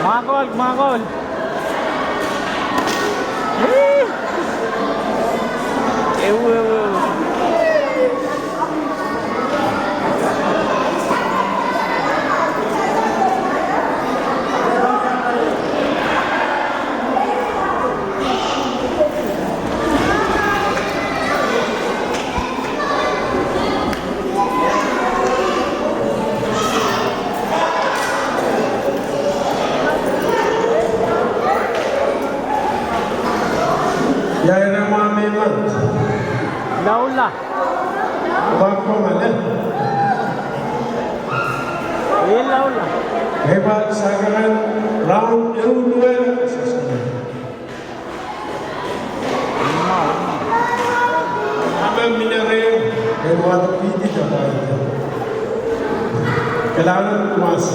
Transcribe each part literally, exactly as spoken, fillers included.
Mwakol, mwakol. Ewu, ewu, ewu. Ia ire mwahu me mand? Laula. Mwahu me mand, eh? Ia laula. Ehi, pahn sangkeren round ehu luwe. Ame minere, en wahdo pidi tapaite. Kalahngan mas.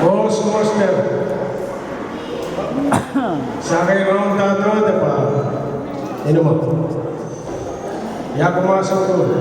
Koaros, koaros, me sangkeren round dahdo de pahn inumwo. Ia koaros, koaros.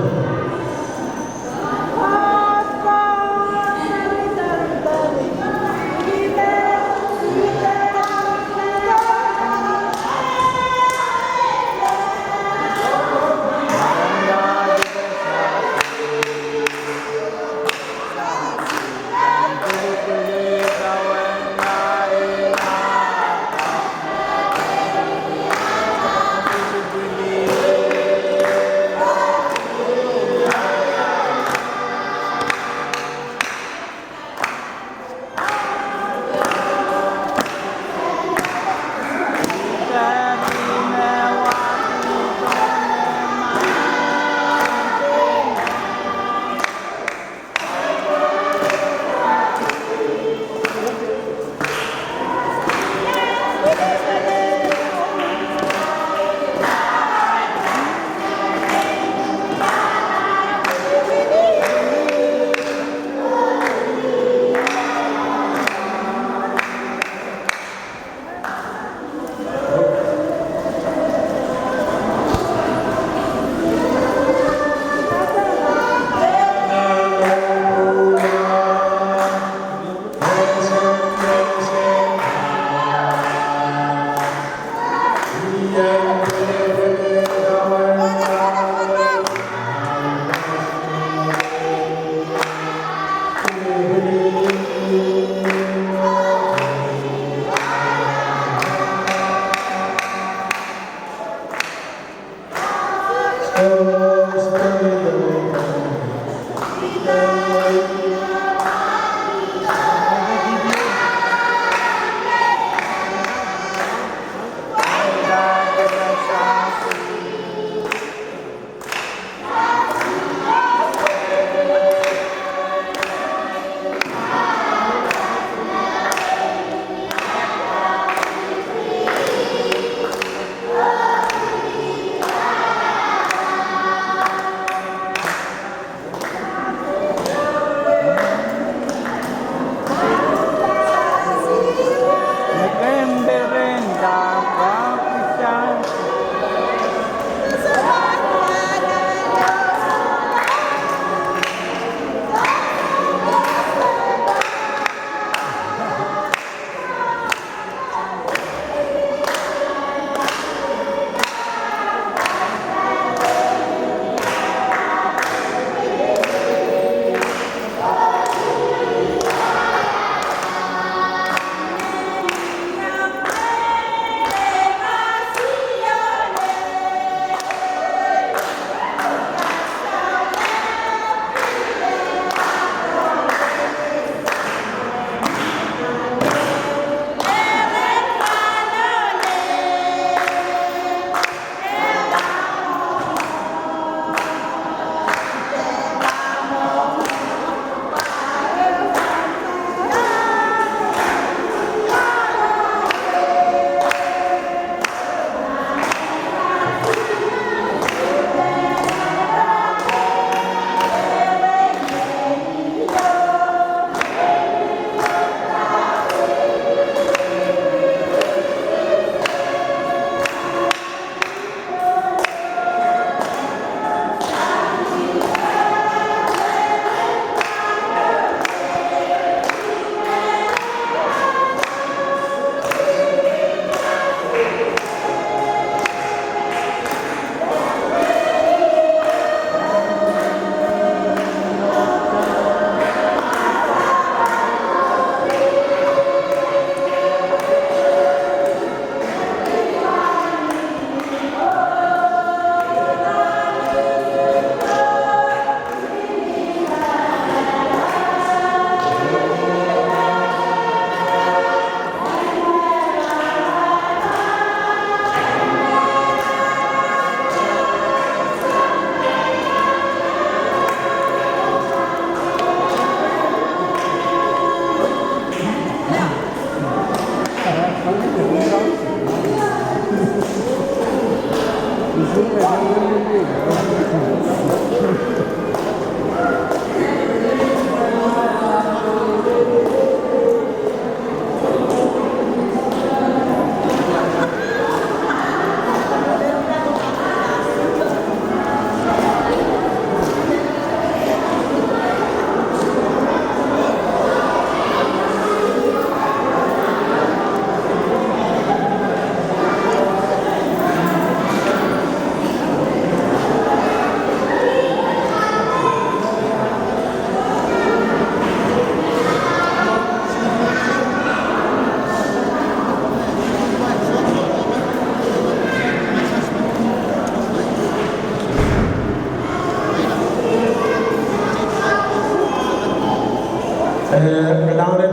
Eh, kalahngan.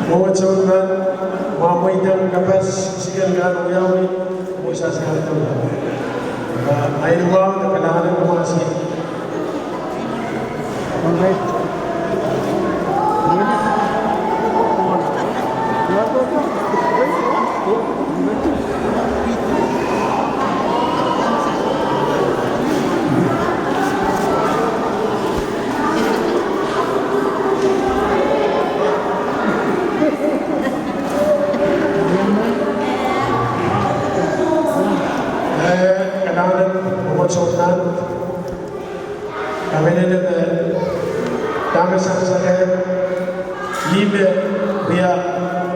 Mwomwohdiso kan, ma mweidehng kapas, sikel kan wiawi, mwomwohdiso kan. Ah, ahi mwahu, kalahngan, mwomwohdiso. Eh, kalahngan, mwomwohdiso kan. Kamehlele me dahme sansal, ih me wia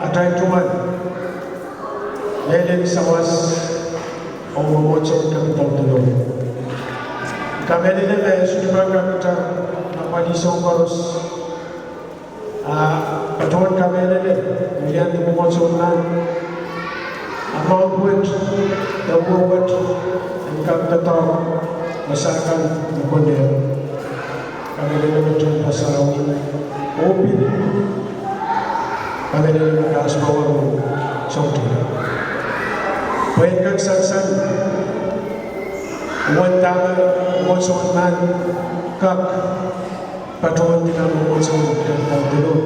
atail duwen mehlel sawas ong mwomwohdiso en Kepinda Dolor. Kamehlele me sohte pahn kak kitail apwalih soahng koaros. Ah, patohwan kamehlele, wia ni mwomwohdiso nan amwail wet, de wet, en kak doadoahk, me sansal, me konehng. Kamehlele me tohnpasawi, oh pil. Kamehlele me kaspawan, sohte. Pwe en kak sansal, wen dahme mwomwohdiso nan kak patohwan dina mwomwohdiso en Kepinda Dolor.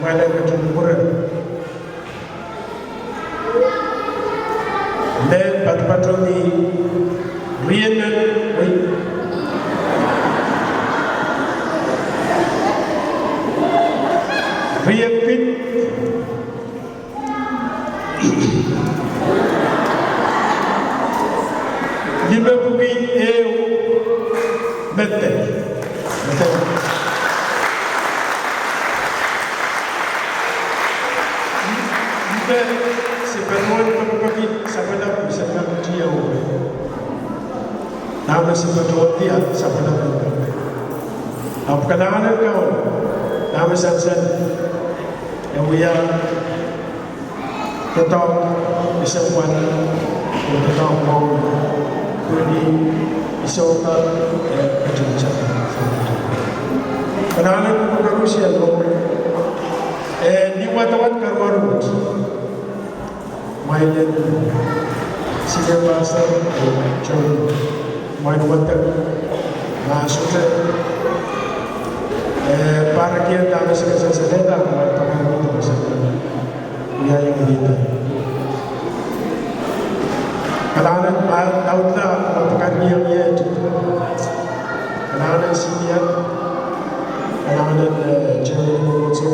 Mwaile ketin kupwure. Me patopato ni riei men, wei. Riei pit. Limepwiki ehu medek. Medek. Ih me se patohwan pekipeki sapwellimen se kak tiahk. Dahme se patohwan diar sapwellimen kak. Ahpw kalahngan en Kauno, dahme sansal, e wia doadoahk kesempwal, oh doadoahk mwahu, pwehki I sohte, eh, ketin sata. Kalahngan en kupwur koarusie, oh, eh, ni wadawad karuwaru wet. Mwail en senior pastor, eh, John, mwail wadek, ma sohte, eh, pahrek ie dahme se kak sansalehda, mwail pahn kak wia ie. Kalahngan, ah, laudla, ah, pahn kak wia ie. Kalahngan senior, kalahngan, eh, chairman mwomwohdiso,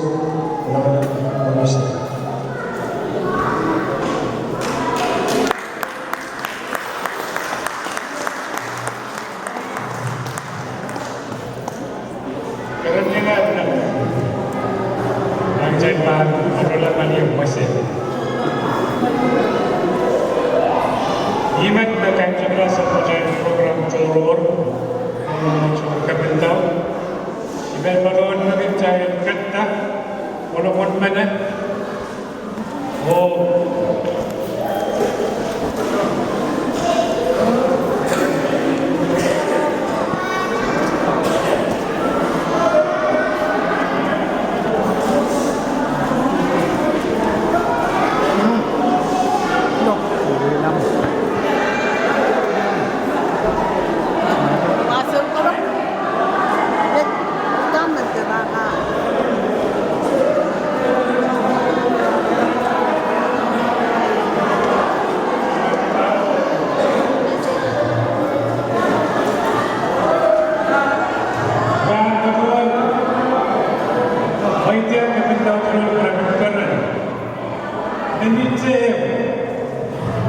kalahngan mwomwohdiso. Keren iang ahpw nan ahnsou pahn patohla mani omwese. Ih met me kaimwisekala sapwatail program tohrohr, mwomwohdiso Kepinda. Ih me patohwan me kitail kehda, kolokol mene. Oh.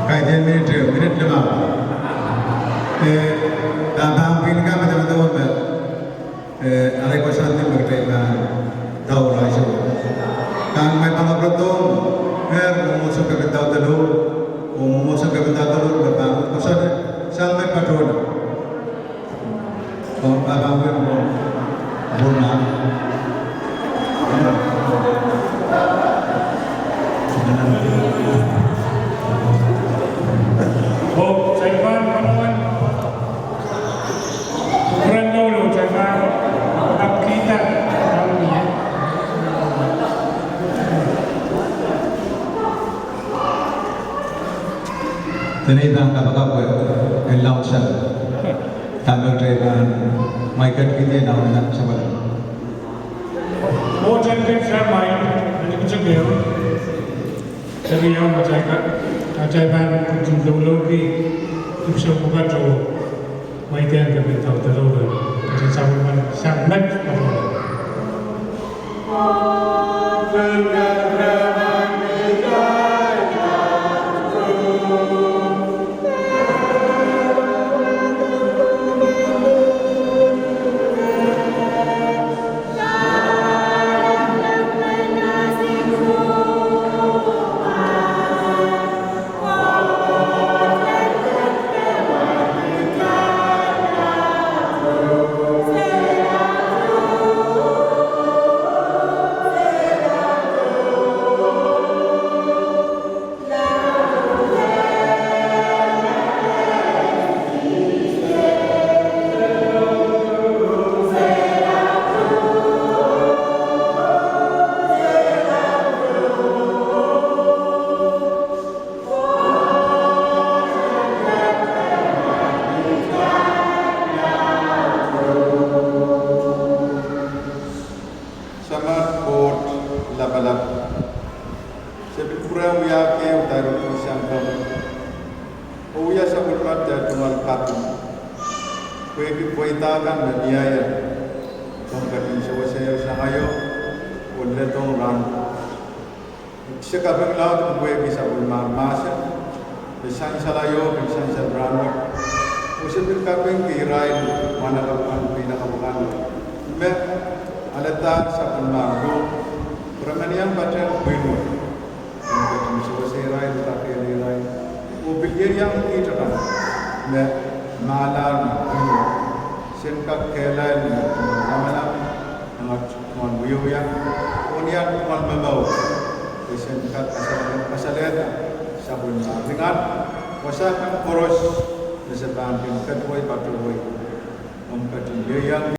Kaidehn minit, minit limau. Eh, pahn pil kan medemedewe me, eh, arail koasoandi me kitail pahn daulahsang. Kan me pahn kapwuredohng, eh, mwomwohdiso kepin daudelou, oh mwomwohdiso kepin daudelou me pahn koasoandi sang me patohla. Dene I pahn kapakap pwe en laud sang. Dahme kitail pahn mwaikihdi nan sapwellime. Mwohtail kitail mwail, en kitail keo. Seri iang matail kan, atail pahn ketin doulou ki, ipwsou pwukat oh mwaidehng kepin daudelou, kitail sapwellime sang met patohla. Samat Koht lapalap, se pil pwurehng wiahki uhdahn irail sang kan, oh wia sapwellime de tungoal kaping, pwehki pweida kan me mie ie, komw ketin sewese sang ie, oh leledohng rahn. Se kaping laud pwehki sapwellime mahsen, me sansal ie, me sansal rahnwet. Oh se pil kapingki irail mwahnakapw kan, meinakapw kan, me alehda sapwellime rong, pwe re men iang patehng pwihn wet. Komw ketin sewese irail, kakehlail irail. Oh pil ieiang kitail kan, me mahlahng pwihn wet. Sen kak kehlail ni tungoal lamalam, ni tungoal wiewia, oh ni tungoal momour. Pwe sen kak kasale-, kasalehda sapwellime irail. Wasa kan koaros, me se pahn kin ketido patohwei. Komw ketin ieiang